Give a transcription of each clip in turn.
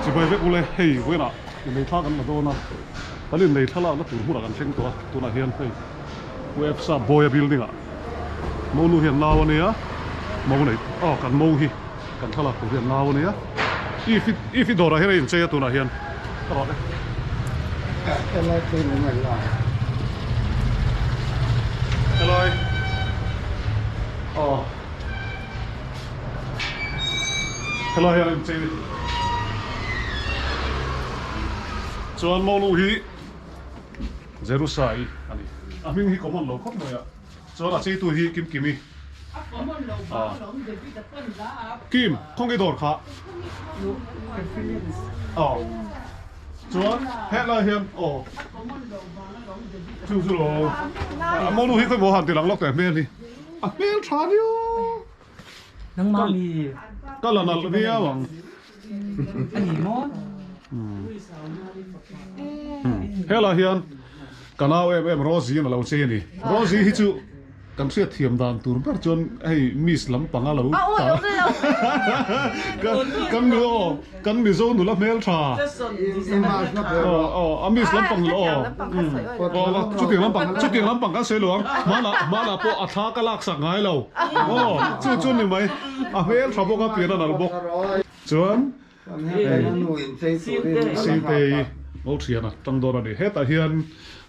Chibai vek ule hei vawiinah innei thla kan la dawn a, kan innei thlalakna tur hmunah kan thleng tawh a, tunah hian hei Websa Bawia building ah Monu hian nau a nia, mo nei aw kan mo hi kan thlalak tur hian nau a nia, if i if i dawrah hian a inchei a tunah hian ka rawh e. Helai pawhin an rawn la. Helai aw helai hian a inchei a ni. Chuan monu hi. Jerusai a ni. A hming hi common lo khawp mai a, chuan a cheitu hi Kimkimi. Kim, khawnge dawr kha? Aw. Chuan hetlai hian aw. Chu chu lo. A monu hi khawimaw han ti lang lawk teh hmel hi. A hmel tha viau. Nangmah mi. Ka la nalh viau ang. A ni maw? Helai hian ka nau em em Rosie in a lo chei a ni. Rosie hi chu kan hriat thiam dan tur ber chuan hei miss lampang a lo ta. Kan mi aw kan Mizo nula hmel tha. Aw aw a miss lampang nula aw. Chutiang lampang chutiang lampang kan sawi lo ang. Hmanah hmanah pawh a thla ka laksak ngai lo. Aw chu chu ni mai. A hmel tha bawk a pian a nalh bawk. Chuan Sintei ngo thian a tang dawn a ni. Hetah hian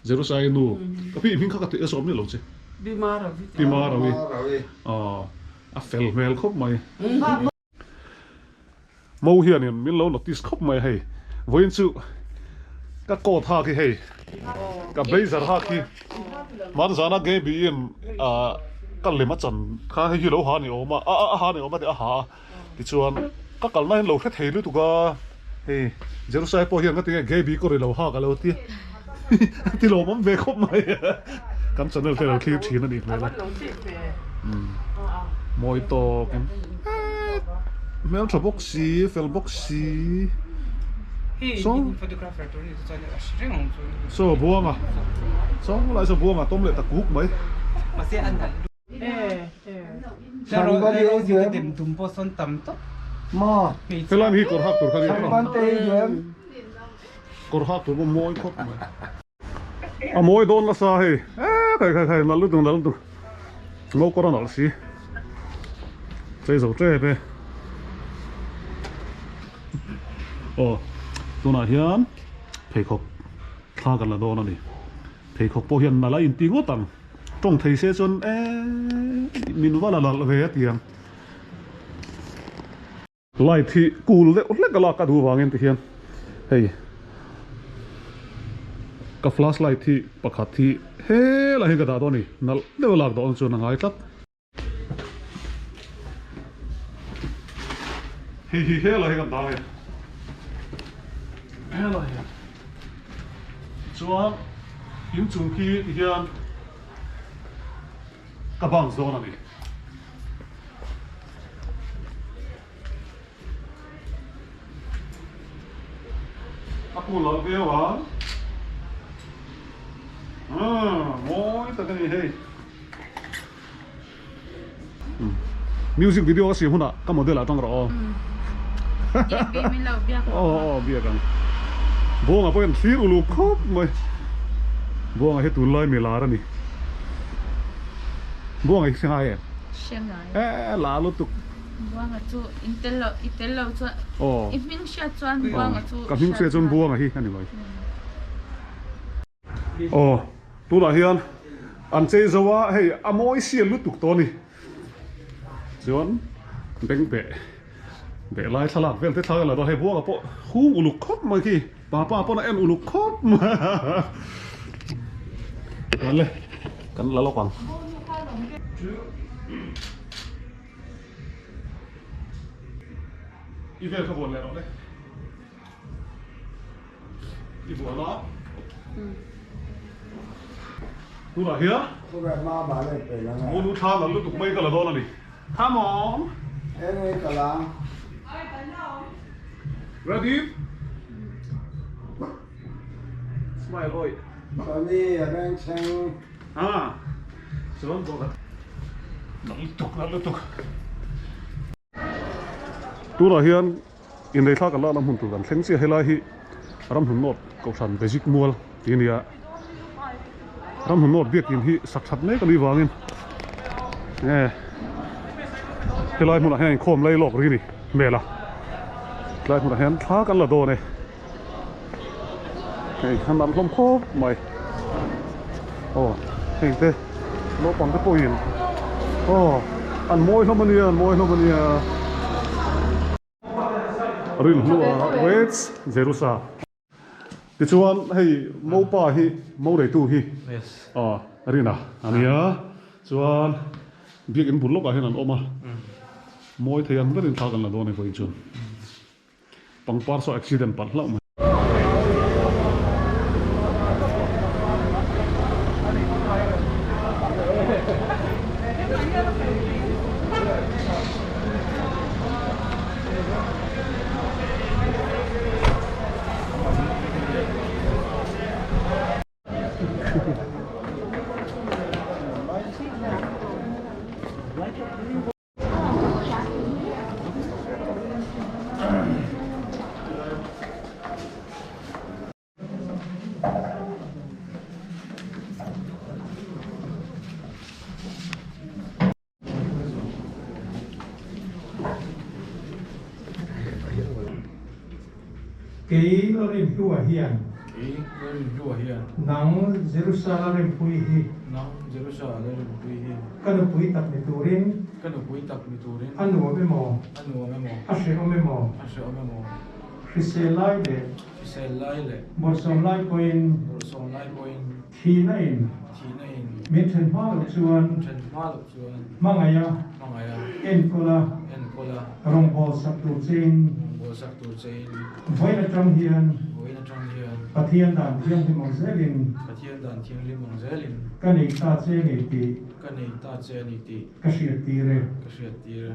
Jerusalem nu ka pi hming kha ka tih a sawm ni lo che. Pi Marawi. Aw a fel hmel khawp mai. Mo hianin min lo notice khawp mai hei. Vawiin chu ka coat hak hi hei ka blazer hak hi hmanzana Gaby in ka lem a chan kha hei hi lo ha ni awm a a ha ni awm a tih a ha a. Tichuan ka kalna hian lo hre thei lutuk a, hei Jerusalem pawh hian ka ti nge Gaby kawr i lo hak a lo ti a ti lawmawm ve khawp mai kan channel te lo thlir thin a nih hmel a mawi tawk in hmeltha bawk si fel bawk si saw saw buanga saw lai saw buanga tawm leh ta kuk mai. Helai hi kawr hak tur kha nia kawr hak tur pawh mawi khawp mai a mawi dawn nasa hei eh khai khai khai nalh lutuk nalh lutuk ngo kawr a nalh si chei zo tep e aw tunah hian pheikhawk thla kan la dawn a ni pheikhawk pawh hian nalh a inti ngawt ang. Tawng thei se chuan eee min va la lalh ve a ti ang. Light hi cool deuh hlek a lak a duh vangin ti hian hei ka flash light hi pakhat hi helai hi ka dah dawn a ni nalh deuh a lak dawn chuan a ngai tlat. Hei hi helai hi kan dah a ni helai hian. Chuan inchung khi ti hian ka bounce dawn a ni. A kul loh viau a. Umm mawi tak a ni hei. Music video a siam hunah ka model ah tang rawh aw. Aw aw biak ang. Buanga pawh hian thlir uluk khawp mai. Buanga hi tunlai mi lar a ni. Buanga hi hre ngai em? Hre ngai. Eh la lutuk. Buanga chu in tel lo i tel lo chuan i hming hriat chuan Buanga chu Ka hming hriat chuan Buanga hi a ni mai. Aw tunah hian an chei zo a hei a mawi sial lutuk tawh a ni chuan beng beh beh lai thlalak vel te thlalak a la dawn hei buanga pawh hung uluk khawp mai khi papa pawn a en uluk khawp mai a kan la lawk ang. I vel kha vuan leh rawh le. I vuan a. Tunah hian Monu thla nalh lutuk mai ka la dawn a ni. Come on. Ready? Smile oi. Ah. Chuan nalh lutuk nalh lutuk. Tunah hian. Inlei thla kan lakna hmun tur kan thleng chiah helai hi Ramhlun North Kohhran Basic Mual tih a ni a. Ramhlun North biakin hi sak that mek a nih vangin nge helai hmunah hian inkhawm lai lawk ri a ni hmel a. Tlai hmunah hian thla kan la dawn e. Hei a nalh hlawm khawp mai. Aw heng te naupang te pawhin aw an mawi hlawm a nia an mawi hlawm a nia. Rinhlua Weds Jerusa. Tichuan hei mopa hi mo neitu hi aw Rina a nia chuan biakin bul lawkah hian an awm a mawi thei ang berin thla kan la dawn e vawiin chuan. Pangpar saw accident palh hlauh mai. Kei Lalrinhlua hian. Kei Lalrinhlua hian. Nang Jerusa Lalrinpuii hi. Nang Jerusa Lalrinpuii hi. Ka nupui tak ni turin. Ka nupui tak ni turin. A nuam emaw. A nuam emaw. A hrehawm emaw. A hrehawm emaw. Hrisel lai leh. Hrisel lai leh. Bawrhsawm lai pawhin. Bawrhsawm lai pawhin. Thihna in. Thihna in. Min then hma loh chuan. Then hma loh chuan. Hmangaih a. Hmangaih a. Enkawl a. Enkawl a. Rawngbâwl sak tur chein. Rawngbâwl sak tur chein. Vawiin atang hian. Vawiin atang hian. Pathian dan thianghlim ang zelin. Pathian dan thianghlim ang zelin. Ka nei ta che a ni tih. Ka nei ta che a ni tih. Ka hriat tir e. Ka hriat tir e.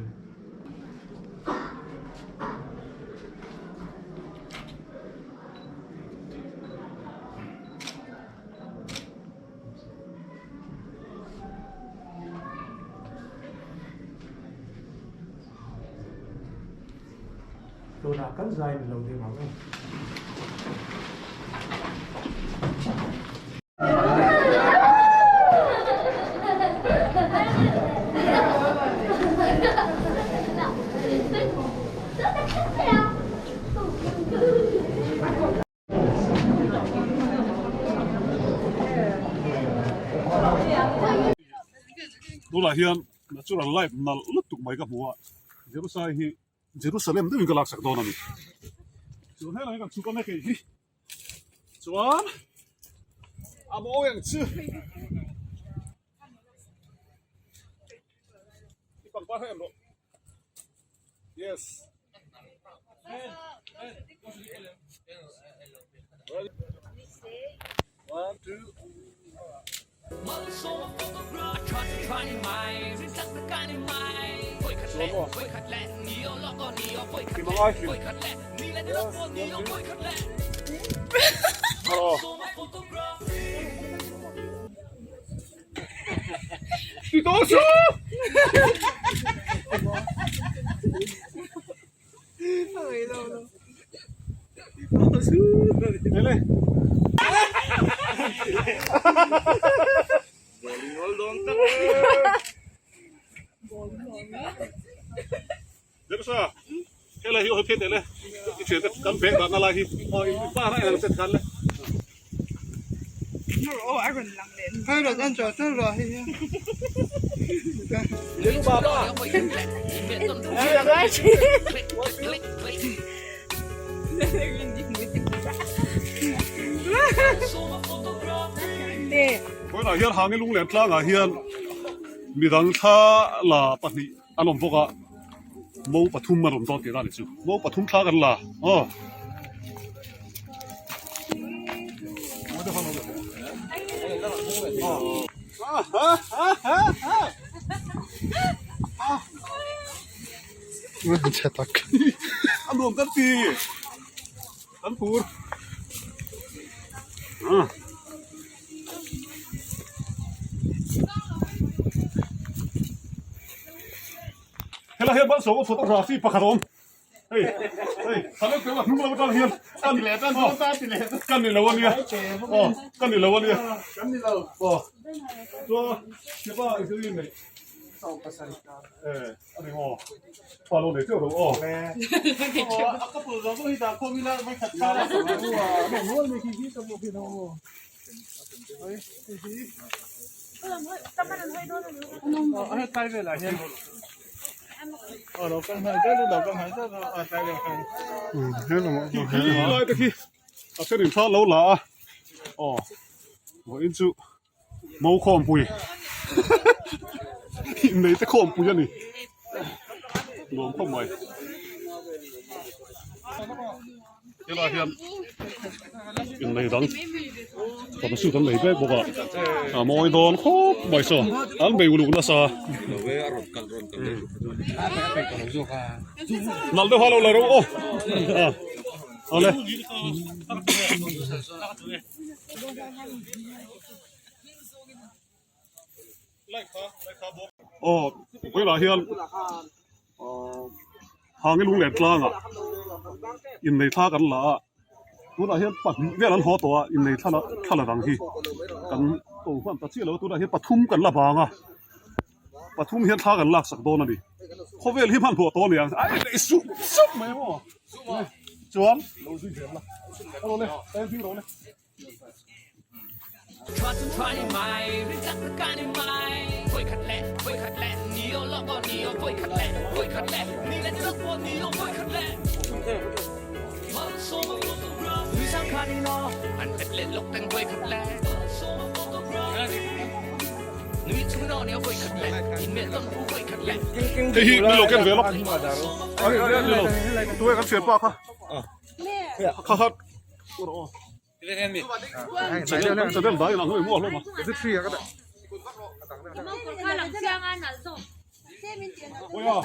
Tunah kan zai ni lo ding ang e. Tunah hian natural light nalh lutuk mai ka hmu a Jerusalem hi Jerusalem deuhin ka laksak dawn a ni chuan helai kan chhuk a mek hei hi chuan a mawi ang chu i pangpar kha en rawh yes. One, two. Helai hi hawi phei teh le i thian te kan bag dahna lai hi aw i pa na eng set khan le. Vawiinah hian Hangi Lunglen tlangah hian midang thla la pahnih an awm bawk a, mo pathum an awm dawn tih dan ni chu, mo pathum thla kan la aw. Chhe tak. A nuam kan ti. Kan phur. Helai hian Malsawma photography pakhat a awm. Hei hei thalo te wa hnung lam atang hian kan ni leh tan ta ti leh kan ni lo ania aw kan ni lo ania kan ni lo aw chuan kipa i thil nei eh ani maw pa lo nei teuh lo aw a couple zo hi dah khawm ila mai khat kha Lai te khi a then in thla lo la a aw vawiin chu mo khawmpui innei te khawmpui a ni nuam khawp mai helai hian innei dang photoshoot an nei vek bawk a a mawi dawn khawp mai saw an bei uluk nasa nalh deuh ha lo la ro aw a awle. Aw vawilah hian hang i lung leh tlangah innei thla kan la a tunah hian pahnih vel an haw tawh a innei thla la thla la dang hi kan ko hman ta chiah lo a tunah hian pathum kan la vang a pathum hian thla kan lak sak dawn a ni khawvel hi hmanhmawh tawh a ni ang a inneih sup sup mai maw chuan lo zui zel la hello le thank you ro le. Hei hi min lo ken ve lawk tunge kan thianpa kha kha kha Channel dai lang hoi mu hlawm a. Oya,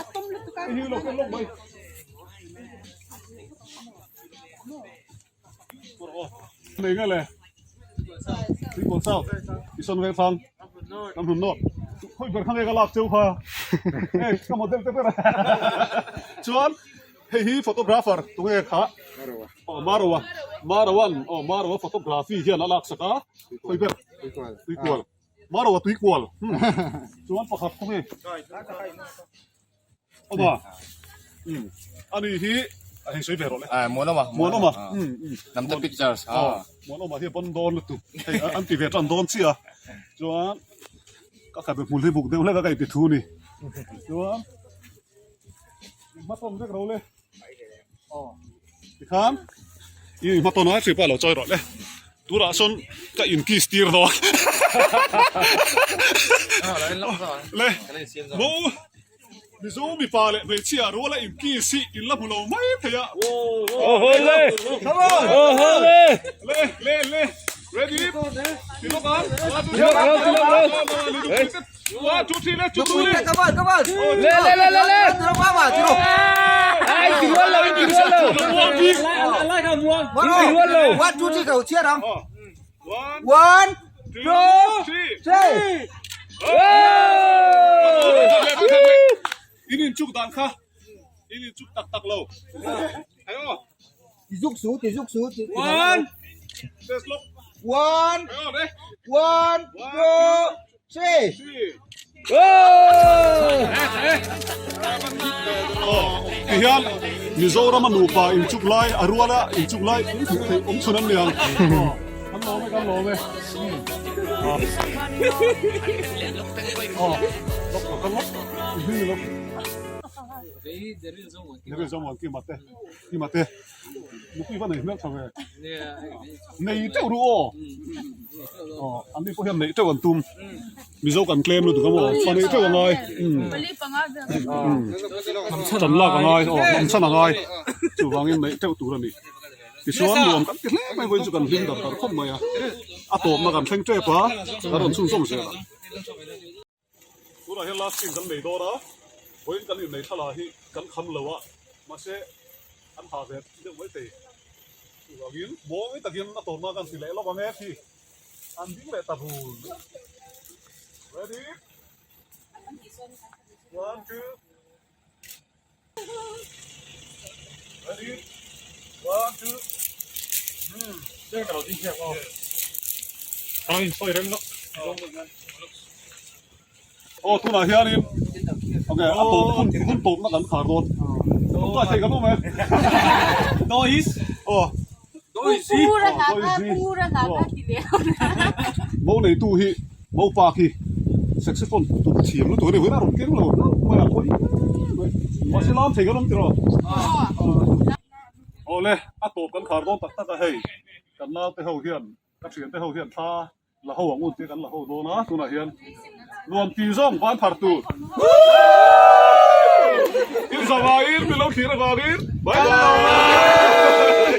hei hi lo ken lawk mai. Nei nge le. Tuikawl South, Ison Vengthlang, Ram Hlun North. Khoi ber kha nge ka lak cheu kha. Hei ka model te ber a. Chuan Hei hi photographer tunge kha aw Maroa Maroan aw Maroa photography hian a laksak a khawi ber tuikual Maroa tuikual chuan pakhat khawnge awma ani hi a hei sawi ve rawh le Muanawma Muanawma Namte pictures aw Muanawma hi a ban dawn lutuk hei an ti ve tan dawn chiah a chuan ka khabe hmul hi buk deuh hlek a ka inti thu a ni chuan. Hmatawn vek ro le. Aw. Tikhan i hmatawn a trip a lo chawi rawh le. Turah sawn ka in kiss tir dawn. Le. Mo Mizo mipa leh hmeichhia rual a in kiss hi in la hmu lo mai thei a. Oho le. Oho le. Le le le. Ready? Tilok ang. Tilok ang, tilok ang. One, two, three, le, two, three, le. Come on, come on. Le le le le le. Ai ti rual lo, ti rual lo. Ti rual lo. One, two, three, go. Chia rong. One, One, two, three. three. In in chuk dan kha. In in chuk tak tak lo. Ayo. Ti zuk su, ti zuk su. One. Let's look. One, Ayo, le. one, two, three. Three. Ti hian Mizoram a nupa inchuk lai a ruala inchuk lai in hmuh theih awm chhun an ni ang. Kan lawm e, kan lawm e. Aw, lawk lawk lawk. I hming ni lawk. Daryl Zomuan Kima te, Kima te. Nupui va nei hmel tha ve. Nei teuh ru aw. Aw, an ni pawh hian neih teuh an tum. Mizo kan tlem lutuk a maw? Fa neih teuh a ngai. Chan lak a ngai, aw hnam chhan a ngai. Chuvangin neih teuh tur a ni. Tichuan nuam kan ti hle mai vawiin chu kan hlim dar dar khawp mai a. A tawpna kan thleng tep a, kan rawn chhunzawm zel ang. Tunah hian last scene kan nei dawn a, vawiin kan innei thla hi kan kham lo a, mahse an ha ve deuh mai thei. Chuvangin mawi takin a tawrna kan ti leh lawk ang e khi an ding leh ta rul. Ready? One, two. Ready? One, two. Thang in sawi reng lo. Aw tunah hianin okay a tawp hun hun tawpna kan khar dawn. Tawngtai thei kan awm e. Noise. Aw. Pura hla kha pura hla kha ti leh. Mo neitu hi mo pa khi saxophone tum thiam lutuk a ni vawiin a rawn keng lo hlauh mai a pawi mai. Mahse lam thei kan awm tiraw? Awle a tawp kan khar dawn tak tak a hei kan naute ho hian ka thiante ho hian thla la ho ang u tih kan la ho dawn a tunah hian nuam ti zawng van phar tur in zavaiin min lo thlir avangin bye bye.